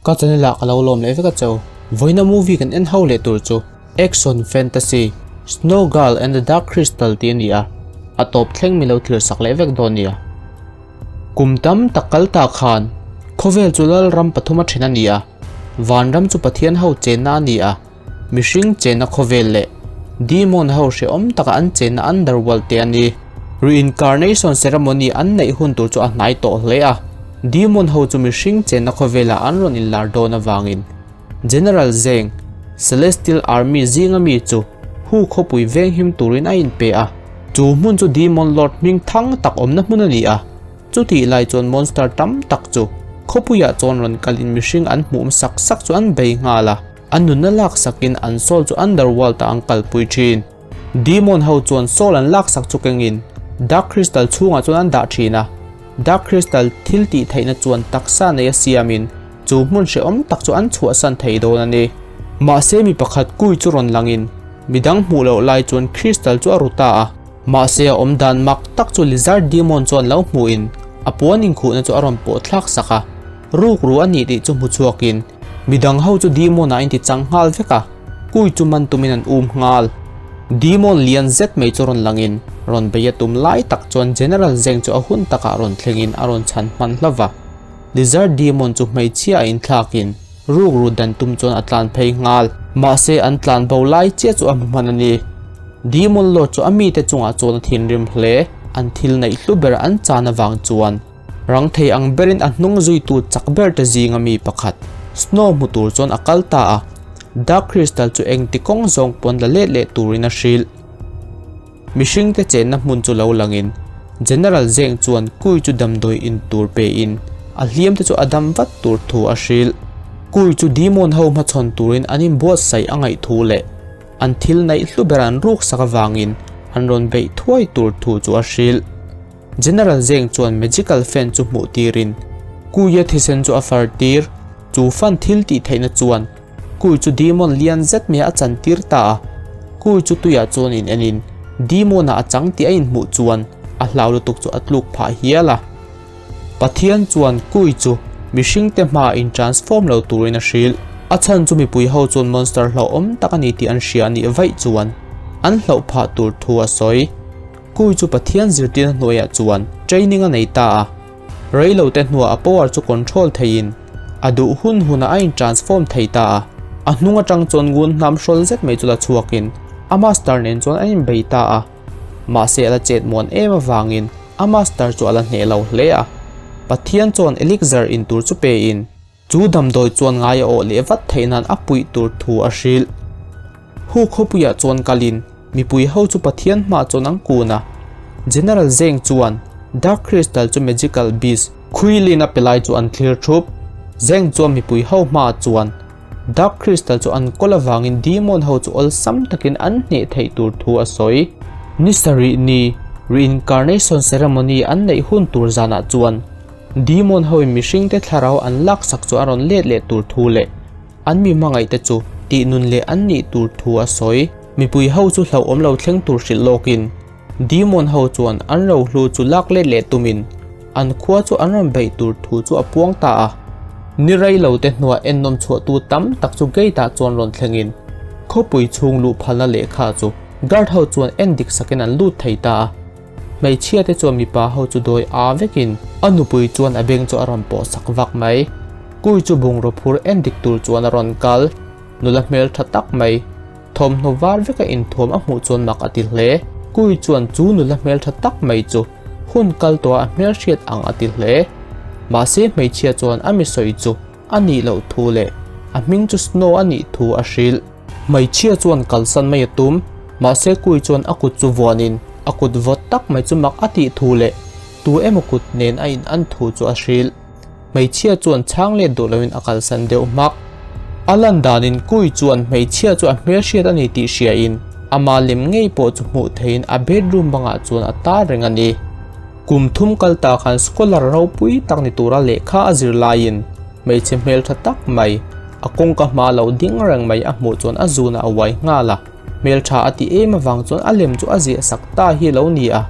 Ka channel ah ka lo lawm leh vek a cheu. Vawiina movie kan en ho leh tur chu Action Fantasy, Snow Girl and the Dark Crystal tih a ni a, a tawp thleng mi lo thlir sak leh vek dawn nia. Kum tam tak kal ta khan khawvel chu Lalram pathum a then a ni a, Vanram chu Pathian ho chenna a ni a, Mihring chenna khawvel leh demon ho hrehawm taka an chenna underworld te a ni. Reincarnation ceremony an neih hun tur chu a hnai tawh hle a, demon ho chu mihring chenna khawvelah an rawn inlar dawn avangin General Zeng, Celestial Army zinga mi chu Hu khawpui venghim turin a inpe a. Chu hmun chu Demon Lord hming thang tak awmna hmun a ni a, Chutih lai chuan monster tam tak chu khawpuiah chuan rawn kalin mihring an hmuhawm sak sak chu an bei nghal a, an nunna lak sakin an soul chu underworld ah an kalpui thin. Demon ho chuan soul an lak sak chu kengin Dark Crystal chhungah chuan an dah thin a, Dark Crystal thil tih theihna chuan taksa nei a siamin chu hmun hrehawm tak chu an chhuahsan thei dawn a ni. Mahse mi pakhat kui chu rawn langin midang hmuh loh lai chuan Crystal chu a ru ta a. Mahse a awm dan mak tak chu Lizard Demon chuan lo hmuhin a puan inkhuhna chu a rawn pawh thlak sak a, rukru a nih tih chu hmu chhuakin midang ho chu Demon ah a inti chang nghal vek a, kui chu man tumin an um nghal. Demon lian zet mai chu rawn langin rawn bei a tum lai tak chuan General Zeng chu a hun takah rawn thlengin a rawn chhan hman hlauh va. Lizard Demon chu hmeichhia a inthlakin rukru dan tum chuan a tlan phei nghal. Mahse an tlan bo lai chiah chu a hmu hman a ni. Demon Lord chu a mite chungah chuan a thinrim hle, an thil neih hlu ber an chan avang chuan rang thei ang berin a hnung zuitu chak ber te zinga mi pakhat Snow hmu tur chuan a kal ta a, Dark Crystal chu engti kawng zawng pawn la let leh turin a hrilh. Mihring te chenna hmun chu lo langin General Zeng chuan Kui chu damdawi in tur pein a hliam te chu a dam vat tur thu a hrilh. Kui chu Demon ho hmachhawn turin an inbuatsaih a ngaih thu leh An thil neih hlu ber an ruk sak avangin an rawn beih thuai tur thu chu a hrilh. General Zeng chuan magical fan chu hmuh tirin Kuia thisen chu a far tir. Chu fan thil tih theihna chuan Kui chu demon lian zet mai a chan tir ta a. Kui chu tuiah chuan in enin demon ah a chang tih a inhmuh chuan a hlau lutuk chu a tluk phah hial a. Pathian chuan Kui chu mihringte hmaah in transform lo turin a hrilh. A chhan chu mipui ho chuan monster hlauhawm tak a ni tih an hria a nih vaih chuan an hlauh phah tur thu a sawi. Kui chu Pathian zirtirna hnuaiah chuan training a nei ta a. Reilote hnuah a power chu control theiin a duh hun hunah a in transform thei ta a. A hnung atang chuan ngun hnam hrawl zet mai chu la chhuakin a master nen chuan an inbei ta a. Mahse a la chet muan em avangin a master chu a la hneh lo hle a. Pathian chuan elixir in tur chu pe in chu damdawi chuan ngai a awh leh vat theih nan a puih tur thu a hrilh. Hu khawpuiah chuan kalin mipui ho chu Pathian hmah chuan an kun a. General Zeng chuan Dark Crystal chu magical beast Khuilin a pe lai chu an thlir thup. Zeng chuan mipui ho hmaah chuan Dark Crystal chu an kawl avangin demon ho chu awlsam takin an hneh theih tur thu a sawi. Ni sarih ni reincarnation ceremony an neih hun tur zanah chuan demon hoin mihringte thlarau an laksak chu a rawn let leh tur thu leh an mi hmangaihte chu tihnun leh an nih tur thu a sawi. Mipui ho chu hlauhawm lo thleng tur hrilh lawkin demon ho chuan an rohlu chu lak let leh tumin An khua chu an rawn beih tur thu chu a puang ta a. Ni rei lo te hnuah ennawm chhuahtu tam tak chu gate ah chuan rawn thlengin khawpui chhung luh phalna lehkha chu guard ho chuan en dik sakin an lut thei ta a. Hmeichhia te chuan mipa ho chu dawi aa vekin a nupui chuan a beng chu a rawn pawh sak vak mai. Kui chu bungraw phur en dik tur chuan a rawn kal. Nula hmel tha tak mai. Thawmhnaw var veka inthuam a hmuh chuan mak a ti hle. Kui chuan chu nula hmeltha tak mai chu hun kal tawha a hmelhriat ang a ti hle. Mahse hmeichhia chuan a mi sawi chu a nih loh thu leh a hming chu Snow a nih thu a hrilh. Hmeichhia chuan kalsan mai a tum, mahse Kui chuan a kut chu vuanin a kut vawt tak mai chu mak a tih thu leh tu emaw kut nen a in an thu chu a hrilh. Hmeichhia chuan chhang let duh loin a kalsan deuh hmak. A lan danin Kui chuan hmeichhia chu a hmelhriat a ni tih hriain ama lem ngei pawh chu hmuh theihin a bedroom bangah chuan a tar reng a ni. Kum thum kal ta khan scholar ropui tak ni tura lehkha a zir laiin hmeichhe hmeltha tak mai a kawngka hma lo ding reng mai a hmuh chuan a zunah a uai nghal a. Hmeltha a ti em avang chuan a lem chu a ziah sak ta hi lo ni a.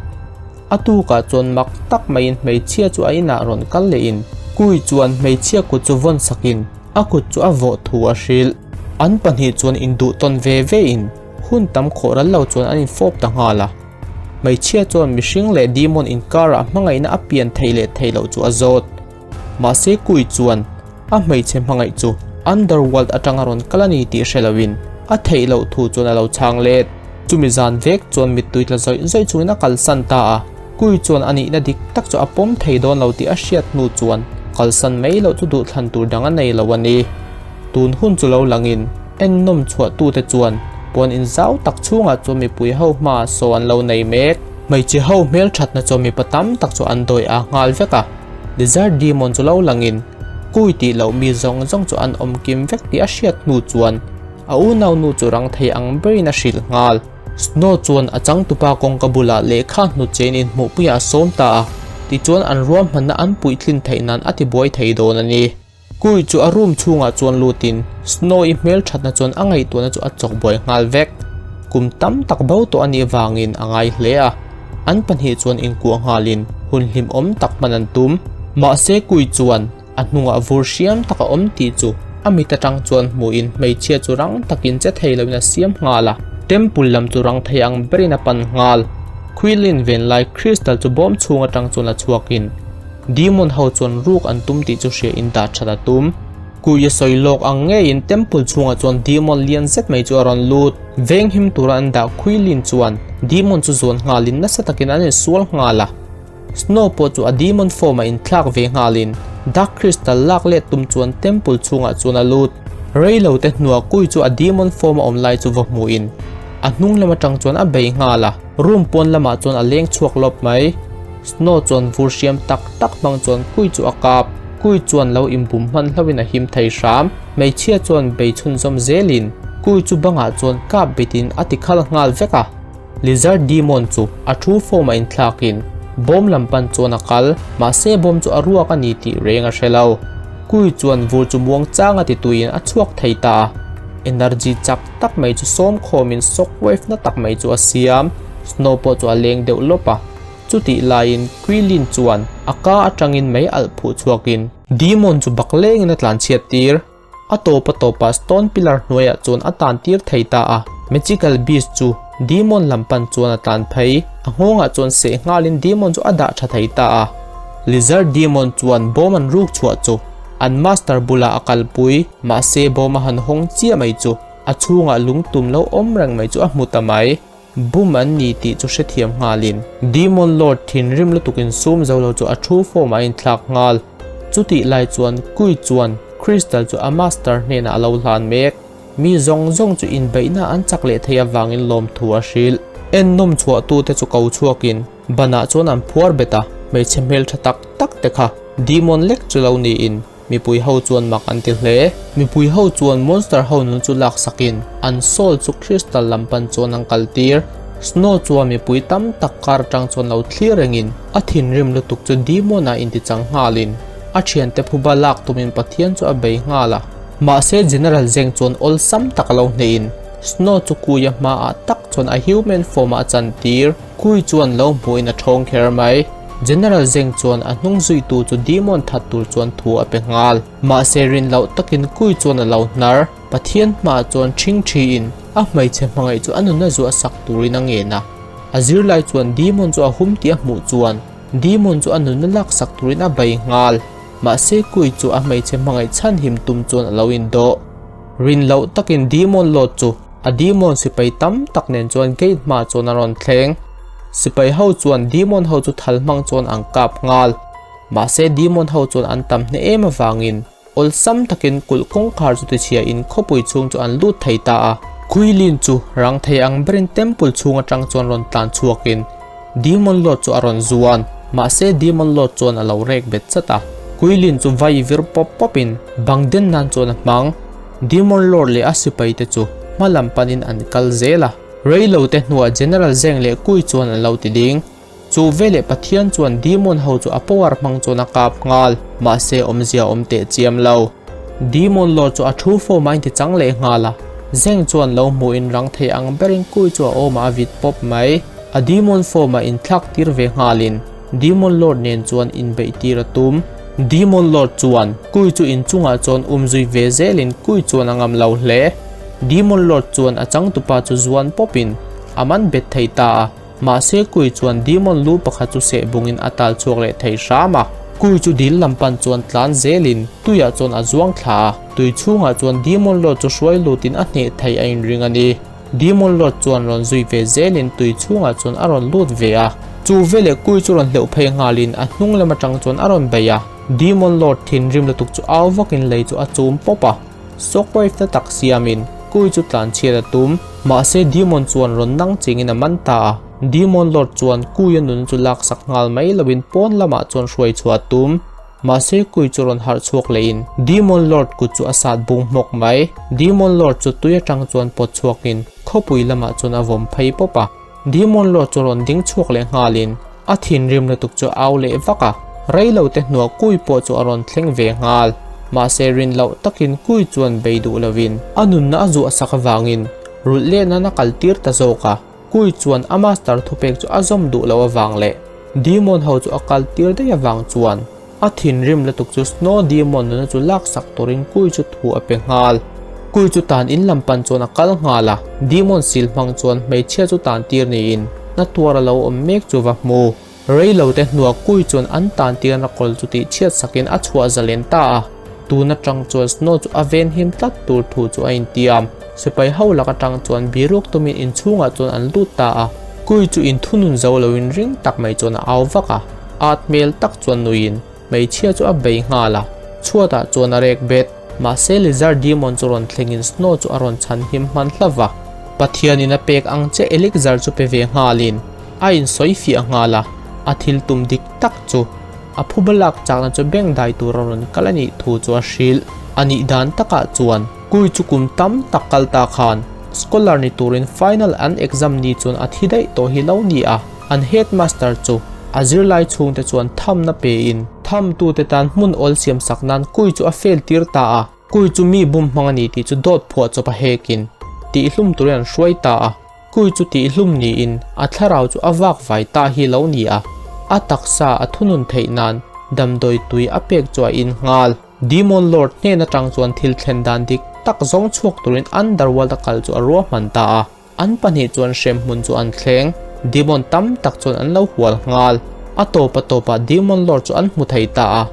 A tukah chuan mak tak maiin hmeichhia chu a inah rawn kal lehin Kui chuan hmeichhia kut chu vawn sakin a kut chu a vawh thu a hrilh. An pahnih chuan induh tawn ve ve in hun tam khawh ral lo chuan an infawp ta nghal a. Hmeichhia chuan mihring leh demon inkarah hmangaihna a pian theih leh theih loh chu a zawt. Mahse Kui chuan a hmeichhe hmangaih chu Underworld atanga rawn kal a ni tih hre loin a theih loh thu chuan a lo chhang let. Chumi zan vek chuan mittui tla zawih zawih chungin a kalsan ta a, Kui chuan a nihna dik tak chu a pawm thei dawn lo tih a hriat hnu chuan kalsan mai loh chu duhthlan tur dang a nei lo a ni. Tun hun chu lo langin ennawm chhuahtute chuan puan inzau tak chhungah chuan mipui ho hmaah saw an lo nei mek. Hmeichhe ho hmelthatna chuan mipa tam tak chu an dawi a nghal vek a. Lizard Demon chu lo langin Kui tih loh mi zawng zawng chu an awm kim vek tih a hriat hnu chuan a unaunu chu rang thei ang berin a hrilh nghal. Snow chuan a changtupa kawngka bulah lehkha hnutchein inhmuhpuiah a sawm ta a, tichuan an ruahmanna an puitlin theih nan a tibuai thei dawn a ni. Kui chu a room chhungah chuan lutin Snow-i hmelthatna chuan a ngaihtuahna chu a chawk buai nghal vek. Kum tam tak bo tawh a nih vangin a ngai hle a, an pahnih chuan inkuah nghalin hun hlimawm tak hman an tum. Mahse Kui chuan a hnungah vur hriam tak a awm tih chu a mit atang chuan hmuhin hmeichhia chu rang takin che thei loin a siam nghal a, temple lam chu rang thei ang berin a pan nghal. Quilin venlai crystal chu bawm chhung atang chuan la chhuakin Demon ho chuan ruk an tum tih chu hria in dah that a tum. Kui a sawi lawk ang ngeiin temple chhungah chuan demon lian zet mai chu a rawn lut. Venghim tura an dah Quilin chuan demon chu zuan nghalin nasa takin an insual nghal a. Snow pawh chu a demon form a inthlak ve nghalin Dark Crystal lak let tum chuan temple chhungah chuan a lut. Rei lo te hnuah Kui chu a demon form a awm lai chu va hmuhin a hnung lam atang chuan a bei nghal a, room pawn lamah chuan a leng chhuak lawp mai. Snow chuan vur hriam tak tak hmang chuan Kui chu a kap. Kui chuan lo inbum hman hlauhin a him thei hram. Hmeichhia chuan bei chhunzawm zelin Kui chu bangah chuan kap betin a ti khal nghal vek a. Lizard Demon chu a thu form a inthlakin bawm lam pan chuan a kal, mahse bawm chu a ruak a ni tih reng a hre lo. Kui chuan vur chu muang chang a ti tuiin a chhuak thei ta a. Energy chak tak mai chu sawm khawmin shock wave na tak mai chu a siam. Snow pawh chu a leng deuh lawp a. Chutih laiin Quilin chuan a ka atangin mei alh phuh chhuakin Demon chu bak lengin a tlanchhiat tir. A tawp a tawpah stone pillar hnuaiah chuan a tan tir thei ta a, magical beast chu Demon lam pan chuan a tlan phei. A nghawngah chuan seh nghalin Demon chu a dah tha thei ta a. Lizard Demon chuan bawm an ruk chhuah chu an master bulah a kalpui, mahse bawm a han hawng chiah mai chu a chhungah lungtum lo awm reng mai chu a hmu ta mai. Bum an ni tih chu hrethiam nghalin Demon Lord thinrim lutuk insum zo lo chu a thu form a inthlak nghal. Chutih lai chuan Kui chuan Crystal chu a master hnenah a lo hlan mek. Mi zawng zawng chu inbeihna an chak leh thei avangin lawmthu a hrilh. Ennawm chhuahtute chu ko chhuakin banah chuan an phuar bet a, hmeichhe hmeltha tak tak te kha Demon lek chu lo niin Mipui ho chuan mak an ti hle. Mipui ho chuan monster ho nun chu laksakin an soul chu crystal lam pan chuan an kal tir. Snow chuan mipui tam tak kar atang chuan lo thlir rengin a thinrim lutuk chu demon ah intichang nghalin a thiante phuba lak tumin Pathian chu a bei nghal a. Mahse General Zeng chuan awlsam tak a lo hnehin Snow chu Kuia hmaah tak chuan a human form ah a chantir. Kui chuan lo hmuhin a thawng kher mai. General Zeng chuan a hnung zuitu chu Demon that tur chuan thu a pe nghal. Mahse rin loh takin Kui chuan a lo hnar. Pathian hmaah chuan ṭhing ṭhiin a hmeichhe hmangaih chu a nunna zuah sak turin a ngen a. A zirlai chuan Demon chu a hum tih a hmuh chuan Demon chu a nunna lak sak turin a bei nghal. Mahse Kui chu a hmeichhe hmangaih chhanhim tum chuan a lo indawh. Rin loh takin Demon Lord chu A demon sipai tam tak nen chuan gate hma chuan a rawn thleng. Sipai ho chuan demon ho chu thal hmang chuan an kap nghal. Mahse demon ho chuan an tam hne em avangin awlsam takin kulh kawngkhar chu tichhia in khawpui chhung chu an lut thei ta a. Quilin chu rang thei ang berin temple chhung atang chuan rawn tlan chhuakin demon lord chu a rawn zuan. Mahse demon lord chuan a lo rek bet chat a. Quilin chu vai vir pawp pawpin bang den nan chuan a hmang. Demon Lord leh a sipaite chu hma lam panin an kal zel a. Reilo te hnuah General Zeng leh Kui chuan an lo ti ding. Chu veleh Pathian chuan Demon ho chu a power hmang chuan a kap nghal, mahse awmzia awm teh chiam lo. Demon Lord chu a thu form a inti chang leh nghal a, Zeng chuan lo hmuhin rang thei ang berin Kui chu a awmah a vit pawp mai. A Demon form a inthlak tir ve nghalin Demon Lord nen chuan inbeih tir a tum. Demon Lord chuan Kui chu inchungah chuan um zui ve zelin Kui chuan a ngam lo hle. Demon Lord chuan a changtupa chu zuan pawpin a man bet thei ta a, mahse Kui chuan Demon lu pakhat chu seh bungin a tal chhuak leh thei hram a. Kui chu dil lam pan chuan tlan zelin tuiah chuan a zuang thla a, tui chhungah chuan Demon Lord chu hruai lutin a hneh thei a inring a ni. Demon Lord chuan rawn zui ve zelin tui chhungah chuan a rawn lut ve a. Chu veleh kui chu rawn hleuh phei nghalin a hnung lam atang chuan a rawn bei a. Demon Lord thinrim lutuk chu au vakin lei chu a chum pawp a. Shockwave na tak siamin kui chu tlan chhiat a tum. Mahse Demon chuan rawn nang chingin a man ta a. Demon Lord chuan kui a nun chu laksak nghal mai loin pawn lamah chuan hruai chhuah a tum. Mahse kui chu rawn harh chhuak lehin Demon Lord kut chu a sat bung hmawk mai. Demon Lord chu tui atang chuan pawt chhuakin khawpui lamah chuan a vawm phei pawp a. Demon Lord chu rawn ding chhuak leh nghalin a thinrim lutuk chu a au leh vak a. Reilo te hnuah kui pawh chu a rawn thleng ve nghal. Mahse rin loh takin kui chuan bei duh lovin a nunna a zuah sak avangin rulh leh nan a kal tir ta zawk a. Kui chuan a master thupek chu a zawm duh loh avang leh Demon ho chu a kal tir daih avang chuan a thinrim lutuk chu Snow Demon nuna chu laksak turin Kui chu thu a pe nghal. Kui chu tan in lam pan chuan a kal nghal a, Demon sil hmang chuan hmeichhia chu tan tir niin na tuar a lo awm mek chu va hmu. Rei lo te hnuah Kui chuan an tan tirna kawl chu tih chhiat sakin a chhuah zalen ta a, tun atang chuan Snow chu a venhim tlat tur thu chu a intiam. Sipai ho lak atang chuan biruak tumin inchhungah chuan an lut ta a, Kui chu inthunun zo loin ring tak mai chuan a au vak a, at hmel tak chuan nuiin hmeichhia chu a bei nghal a, chhuatah chuan a rek bet. Mahse Lizard Demon chu rawn thlengin Snow chu a rawn chhan him hman hlauh va, Pathianin a pek ang che Elixir chu pe ve nghalin, A insawi fiah nghal a, a thil tum dik tak chu a phuba lak chakna chu beng dai tur a rawn kal a nih thu chu a hrilh. A nih dan takah chuan Kui chu kum tam tak kal ta khan scholar ni turin final an exam ni chuan a thi daih tawh hi lo ni a, an headmaster chu a zirlai chhungte chuan thamna pein thamtute tan hmun awl siam sak nan Kui chu a fail tir ta a. Kui chu mi bum hmang a ni tih chu dawt phuah chawp a hekin tihhlum turin an hruai ta a. Kui chu tihhlum niin a thlarau chu a vak vai ta hi lo ni a, a taksa a thunun theih nan damdawi tui a pek chu a in nghal. Demon Lord hnen atang chuan thil thlen dan dik tak zawng chhuak turin Underworld a kal chu a ruahman ta a, an pahnih chuan hremhmun chu an thleng. Demon tam tak chuan an lo hual nghal. A tawp a tawpah Demon Lord chu an hmu thei ta a.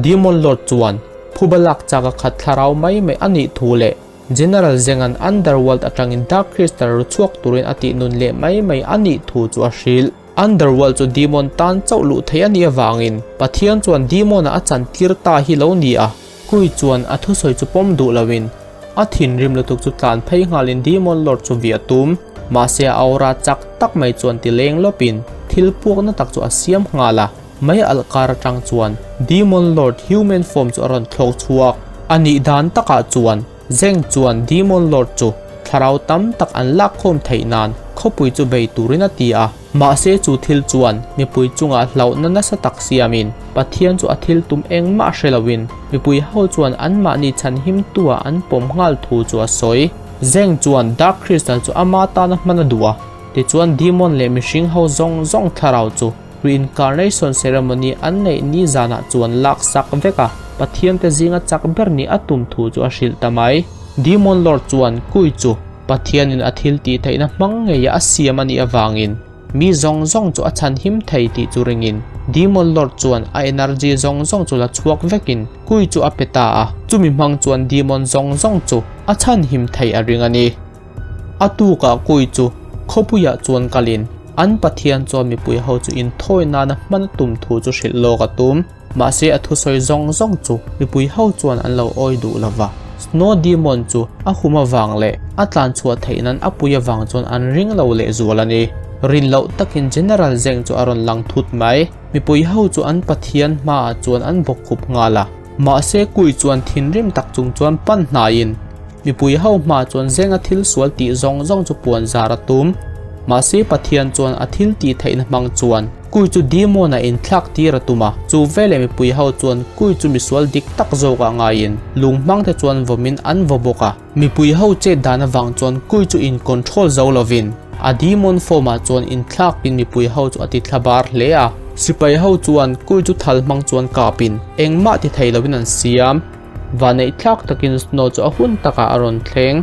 Demon Lord chuan phuba lak chak a khat thlarau mai mai a nih thu leh General Zeng-a'n Underworld atangin Dark Crystal ru chhuak turin a tih nun leh mai mai a nih thu chu a hrilh. Underworld chu Demon tan chauh luh theih a nih avangin Pathian chuan Demon-a a chan tir ta hi lo ni a, Kui chuan a thusawi chu pawm duh loin a thinrim lutuk chu tlan phei nghalin Demon Lord chu vih a tum. Mahse a aura chak tak mai chuan ti leng lawpin thil puakna tak chu a siam nghal a. Mai alh kar atang chuan Demon Lord human form chu a rawn thlawk chhuak. A nih dan takah chuan Zeng chuan Demon Lord chu thlarau tam tak an lakkhawm theih nan khawpui chu bei turin a ti a. Mahse chu thil chuan mipui chungah hlauhna nasa tak siamin Pathian chu a thil tum engmah hre loin mipui ho chuan anmahni chhanhimtua an pawm nghal thu chu a sawi. Zeng chuan Dark Crystal chu ama tana hman a duh a, tichuan Demon leh mihring ho zawng zawng thlarau chu Reincarnation ceremony an neih ni zanah chuan lak sak vek a, Pathian te zinga chak ber nih a tum thu chu a hrilh ta mai. Demon Lord chuan Kui chu Pathianin a thil tih theihna hmang ngeia a siam a nih avangin mi zawng zawng chu a chhan him thei tih chu ringin Demon Lord chuan a energy zawng zawng chu la chhuak vekin Kui chu a pe ta a, chumi hmang chuan Demon zawng zawng chu a chhan him thei a ring a ni. A tukah Kui chu khawpuiah chuan kalin an Pathian chuan mipui ho chu inthawi nana hman a tum thu chu hrilh lawk a tum. Mahse a thusawi zawng zawng chu mipui ho chuan an lo awi duh lo va. Snow Demon chu a hum avang leh a tlan chhuah theih nan a pui avang chuan an ring lo leh zual a ni. Rin loh takin General Zeng chu a rawn lang thut mai. Mipui ho chu an Pathian hmaah chuan an bawkkhup nghal a. Mahse Kui chuan thinrim tak chung chuan pan hnaiin Mipui ho hma chuan zenga thil sual tih zawng zawng chu puan zar a tum. Mahse Pathian chuan a thil tih theihna hmang chuan Kui chu Demon-a inthlak tir a tum a, chu veleh mipui ho chuan Kui chu misual dik tak zawkah ngaiin lung hmang te chuan vawmin an vaw bawk a. Mipui ho chet dan avang chuan Kui chu in control zo lovin a Demon form-ah chuan inthlakin mipui ho chu a ti thla bar hle a. Sipai ho chuan kui chu thal hmang chuan kapin engmah ti thei lovin an siam. Vanneih thlak takin Snow chu a hun takah a rawn thleng.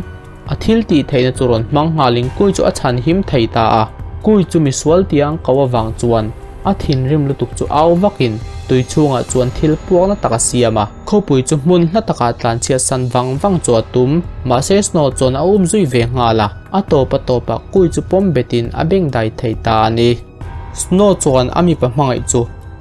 A thil tih theihna chu rawn hmang nghalin kui chu a chhan him thei ta a. Kui chu misual tiang ko avang chuan a thinrim lutuk chu au vakin tui chhungah chuan thil puakna tak a siam a. Khawpui chu hmun hla takah tlanchhiat san vang vang chu a tum. Mahse Snow chuan a um zui ve nghal a, a tawp a tawpah kui chu pawm betin a bengdai thei ta a ni. Snow chuan a mipa hmangaih chu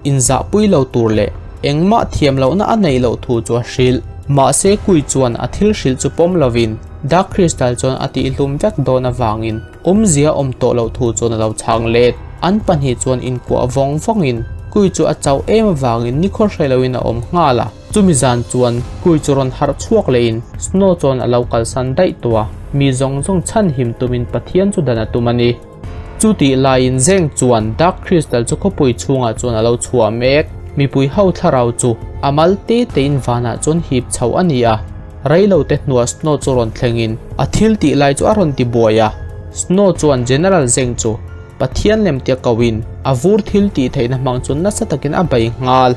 inzahpui lo tur leh engmah thiam lohna a neih loh thu chu a hrilh. Mahse kui chuan a thil hrilh chu pawm lovin Dark Crystal chuan a tihhlum vek dawn avangin awmzia awm tawh loh thu chuan a lo chhang let. An pahnih chuan inkuah vawng vawngin kui chu a chauh em avangin nikhaw hre loin a awm nghal a. Chumi zan chuan kui chu rawn harh chhuak lehin Snow chuan a lo kalsan daih tawh a, mi zawng zawng chhanhim tumin Pathian chu dan a tum a ni. Chutih laiin Zeng chuan Dark Crystal chu khawpui chhungah chuan a lo chhuah mek. Mipui ho thlarau chu a mal te tein vanah chuan hip chho a ni a. Reilo te hnuah Snow chu rawn thlengin a thil tih lai chu a rawn ti buai a. Snow chuan General Zeng chu Pathian lem tia koin a vur thil tih theihna hmang chu nasa takin a bei nghal.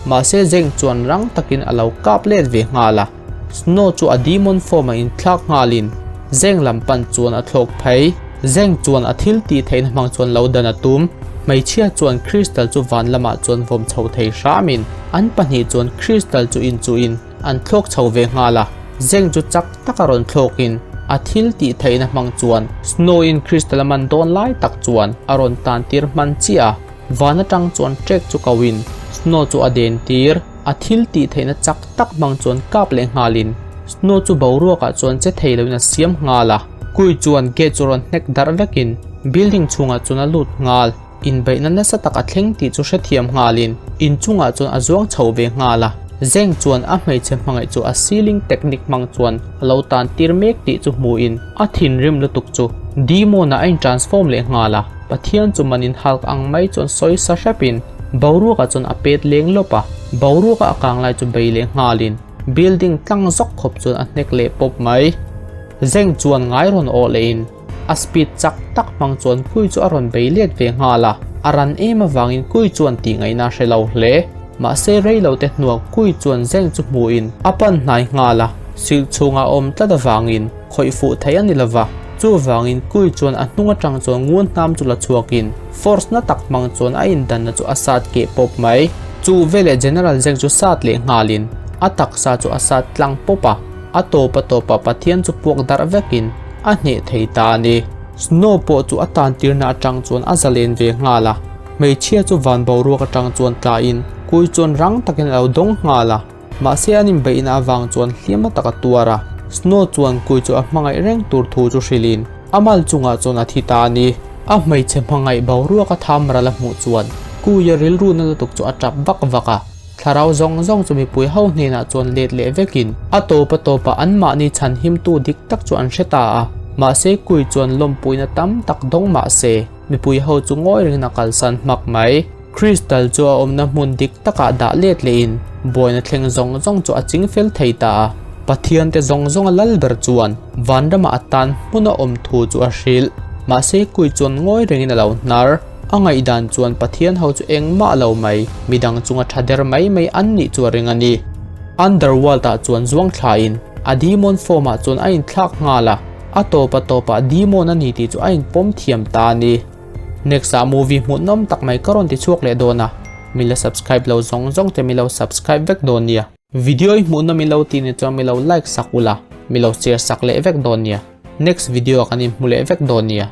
Mahse Zeng chuan rang takin a lo kap let ve nghal a. Snow chu a demon form a inthlak nghalin Zeng lam pan chuan a thlawk phei. Zeng chuan a thil tih theihna hmang chuan lo dan a tum. Hmeichhia chuan Crystal chu van lamah chuan vawm chho thei hramin an pahnih chuan Crystal chu inchuhin an thlawk chho ve nghal a. Zeng chu chak taka rawn thlawkin a thil tih theihna hmang chuan Snow in Crystal a man dawn lai tak chuan a rawn tan tir hman chiah a. Van atang chuan trek chu koin Snow chu a den tir. A thil tih theihna chak tak hmang chuan kap leh nghalin Snow chu boruakah chuan che thei loin a siam nghal a. Kui chuan gate chu rawn hnek darh vekin building chhungah chuan a lut nghal. Inbeihna nasa tak a thleng tih chu hrethiam nghalin inchungah chuan a zuang chho ve nghal a. Zeng chuan a hmeichhe hmangaih chu a sealing technique hmang chuan a lo tan tir mek tih chu hmuhin a thinrim lutuk chu demon ah a in transform leh nghal a. Pathian chu manin Hulk ang mai chuan sawi sa hrepin Boruakah chuan a pet leng lawp a, boruaka a kang lai chu bei leh nghalin building tlang zawk khawp chuan a hnek leh pawp mai. Zeng chuan ngai rawn awh lehin a speed chak tak hmang chuan kui chu a rawn bei let ve nghal a, a ran em avangin kui chuan tih ngaihna a hre lo hle. Mahse rei lo te hnuah kui chuan Zeng chu hmuhin a pan hnai nghal a, silh chhungah a awm tlat avangin khawih fuh thei a ni lova, chuvangin kui chuan a hnung atang chuan ngun hnam chu la chhuakin force na tak hmang chuan a indanna chu a sat keh pawp mai. Chu veleh General Zeng chu sat leh nghalin a taksa chu a sat tlang pawp a, a tawp a tawpah Pathian chu puak darh vekin a hneh thei ta a ni. Snow pawh chu a tantirna atang chuan a zalen ve nghal a, hmeichhia chu van boruak atang chuan tlain kui chuan rang takin a lo dawng nghal a. Mahse an inbeihna avang chuan hliam a tak a tuar a, Snow chuan kui chu a hmangaih reng tur thu chu hrilhin a mal chungah chuan a thi ta a ni. A hmeichhe hmangaih boruak a tham ral a hmuh chuan Kuia rilru na lutuk chu a tap vak vak a, thlarau zawng zawng chu mipui ho hnenah chuan let leh vekin a tawp a tawpah anmahni chhanhimtu dik tak chu an hre ta a, mahse Kui chuan lawmpuina tam tak dawng mahse mipui ho chu ngawi rengin a kalsan hmak mai. Crystal chu a awmna hmun dik takah dah let lehin buaina thleng zawng zawng chu a ching fel thei ta a. Pathiante zawng zawnga lal ber chuan vanramah a tan hmun a awm thu chu a hrilh. Mahse kui chuan ngawi rengin a lo hnar. A ngaihdan chuan Pathian ho chu engmah lo mai, midang chunga tha der mai mai an nih chu a ring a ni. Underworld ah chuan zuang thlain a demon form ah chuan a inthlak nghal a, a tawp a tawpah demon a ni tih chu a inpawm thiam ta a ni. Next ah movie hmuhnawm tak mai ka rawn ti chhuak leh dawn a, mi la subscribe lo zawng zawng te mi lo subscribe vek dawn nia. Video i hmuhnawm i lo tih ni chuan mi lo like sak ula, mi lo share sak leh vek dawn nia. Next video ah kan inhmu leh vek dawn nia.